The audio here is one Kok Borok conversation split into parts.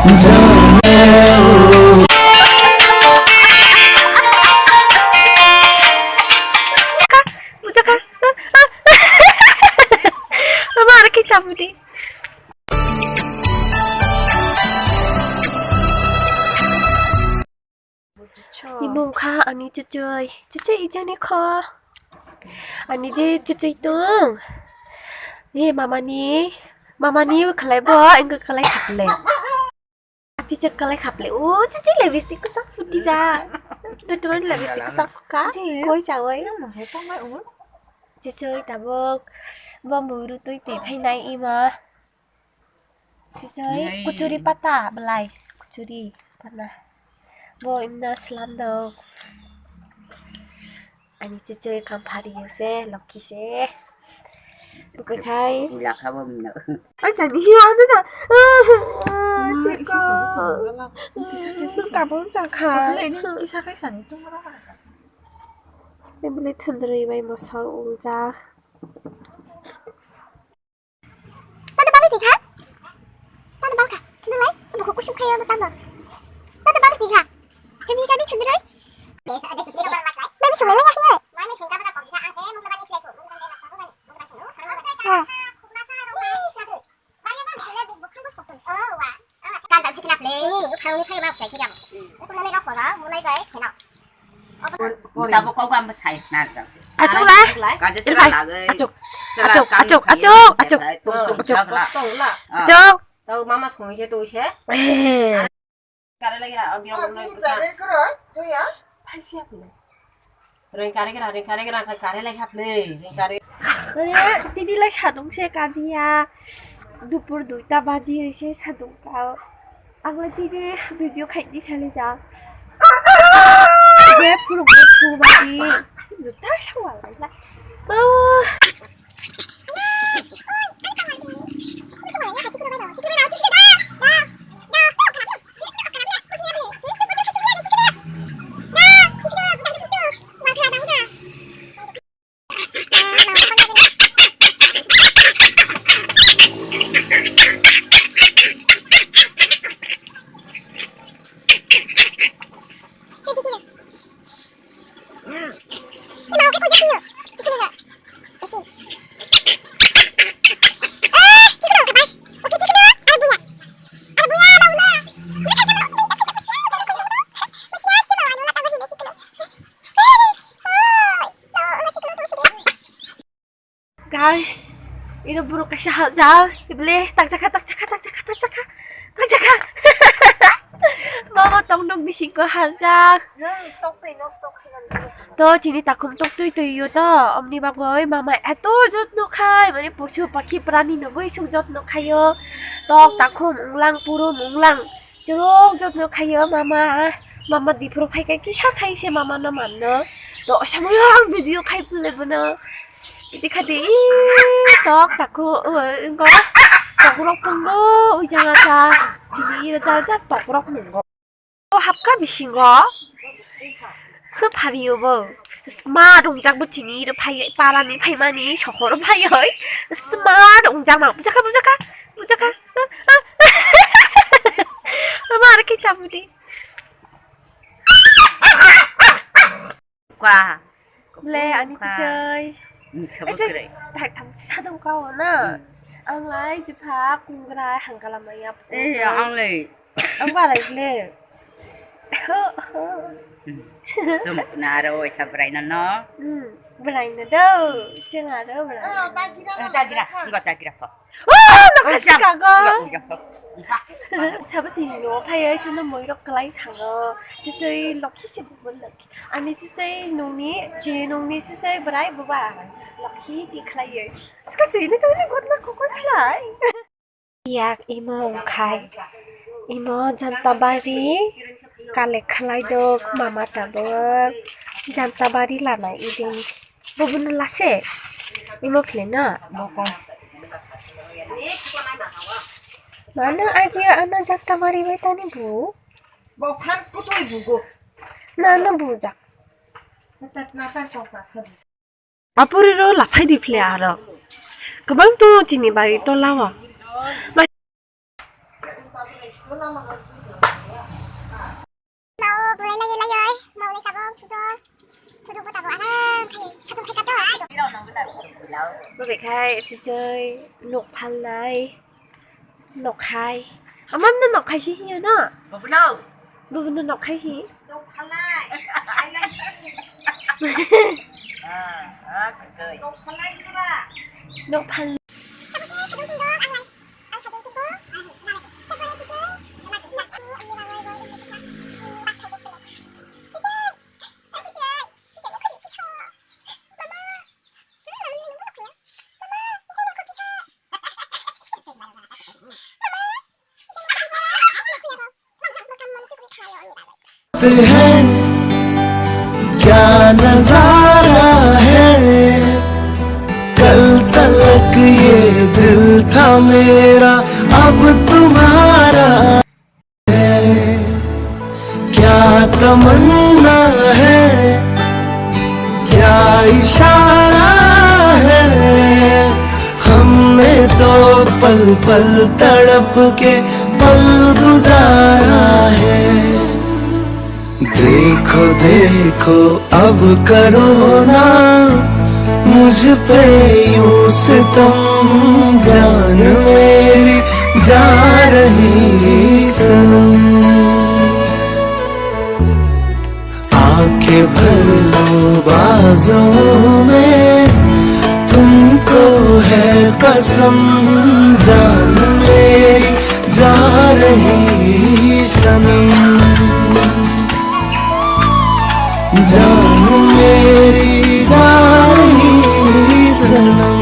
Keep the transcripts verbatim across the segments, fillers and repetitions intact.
Bujaka. Mama, aro khe tabudi. Imung kha ani chuchoi. Chuchoi ijani kho. Ani je chuchoi tong. Ye mamani, mamani khalai bo, engka khalai khaple. Ati chak kalai khaple. O, chichi lipstick kwchak phuti ja. Nutman lipstick kwchak phuka. Koi chawai. Chichi tabok. Bo muru tui tui phainai ima. Chichi kuchuri pata belai. Kuchuri pata. Bo imna slam dok. Ani chichoi kampari se, lokhi se. Bukai khai. Lakha bo mino. Ai jani hiya ano ja. Chiko. Kabon ja kha. Kisa kai sani tung ra. Emily thundri bai mosal ung ja. Tado balik ni kha? Tado balik kha? Tado lai? Tado kok kusum khayo mo tado. Tado balik ni kha? Jani jani thandroi. Mami sumai lai ya. Mami sumai lai ya. Ha. Kan jam jikna play. Khang ni khai ma sai kiyam. Ko mami ra khora, mo lai bai khena. Tabok kok ang bwsai narwkjak se. Achuk la. Kaje sela lagwi. Achuk. Achuk, achuk, achuk, achuk. Tung tung chak la. Achuk. Tau mama songwi se tui se. Eh. Kare lagi ra, agi ro. Tini private koro, joya. Phai sia pule. Reng kare gira, reng kare gira, kare lai hap le, reng kare. Eh, tini lai sadung se kajiya. Dupur duita baji se sadung ka. Ang lai tini video khaini sale ja. Be phuru be phuru badi. Duita sawa lai la. Oh. Guys, ino borok kaisa haljak, ible takjakha, takjakha, takjakha, takjakha, takjakha. Mama tongno bisingo haljak. To chini takhum tok twi twi yo to, omni bagwi mama eto jotno khai, mane posu pakhi prani no gwi suk jotno khayo. Tok takhum unglang purum unglang. Chwrwk jotno khaio mama, mama diphuru phai khe kisa khai se mama no manno. To osamwi ang video khai phle bono. Bidi khadi tok tako, o, engko tokrok pungo ui jaga ta. Chini iro jar jar tokrok nungo. O hapka bisingo. Hwphari obo. Sma rongjak bo chini iro phai, parani phaimani sohoro phai oi. Sma rongjak ma bujaka, bujaka, bujaka. Mar kita budi. Kwa. Le, ani tichai. Sabo krai. Tak tam sadong kao na. Ang lai jepha kungrai hangkalamaya. Eh, ang lai. Ang ba lai le. Chwng naro waisa bwraino no. Hmm, bwraino do. Chwng aro bwraino. Dagira, dagira, enggak dagira kok. Oh, no kasih kago. Enggak, enggak kok. Sabo sini no, phai ai chwngno moirok kwlai thango. Chichai lokhi se bubun lokhi. Ani chichai nungni, chini nungni chichai bwrai buba. Lokhi ti khlai ai. Ska chini to ni gotna kokoi khlai. Yak imo wngkhai, imo Jantabari collect khlai dok mama tabuk Jantabari lanai idin. Bobono lase imo khlai na. Mano agi ano Jantabari bai tani bu. Bo phan kutui bugo. Na no bujak. Natar natar kok na sabu. Apori ro laphai di phle aro. Kwbang tongo chini bari tola o. Mai- Mau mulai lagi lagi, mau mulai tabung, sudah. Sudah buat tabung, aram, kali. Satu kali kata, ayo. Oke, kai, sijai, nok phalnai. Nokhai. Amam no nokhai si hiyo no? Babulo. Babulo nokhai hi. Nokhalai. Ai lang si. Ah, ah, kakai. Nokhalai kura. Nokhal. है, क्या नजारा है। कल तलक ये दिल था मेरा, अब तुम्हारा है। क्या तमन्ना है, क्या इशारा है। हमने तो पल पल तड़प के पल गुजारा है। देखो देखो अब करो ना मुझ पे यूं सितम, जान मेरी जा रही सनम। आके भर लो बाजों में, तुमको है कसम, जान मेरी जा रही सनम। जान मेरी जा रही सनम।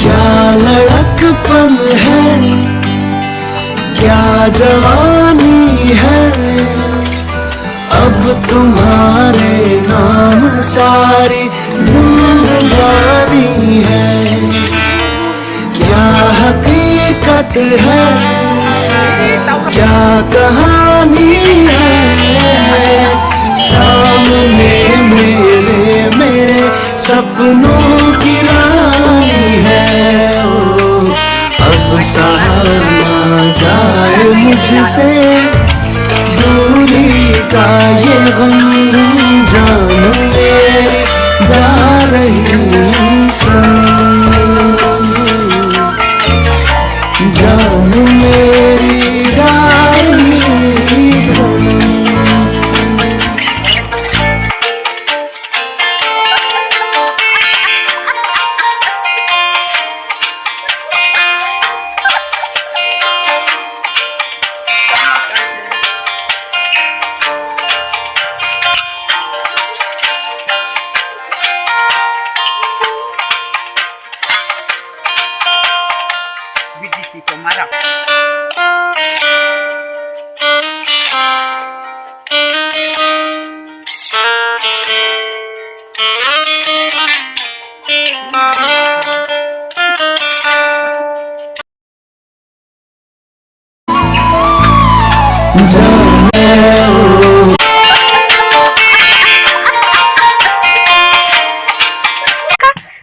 क्या लड़कपन है, क्या जवानी है, अब तुम्हारे नाम सारी जिंदगानी है। क्या हकीकत है, क्या कहानी है, सामने मेरे, मेरे सपनों की रानी है। ओ, अब सहा ना जाए मुझसे दूरी का ये गम, जान मेरी जा रही सनम, जान मेरी जा रही सनम। B D C Somara.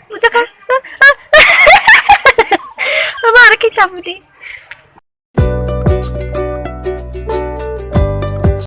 Buja ka? Ama ara kita budi.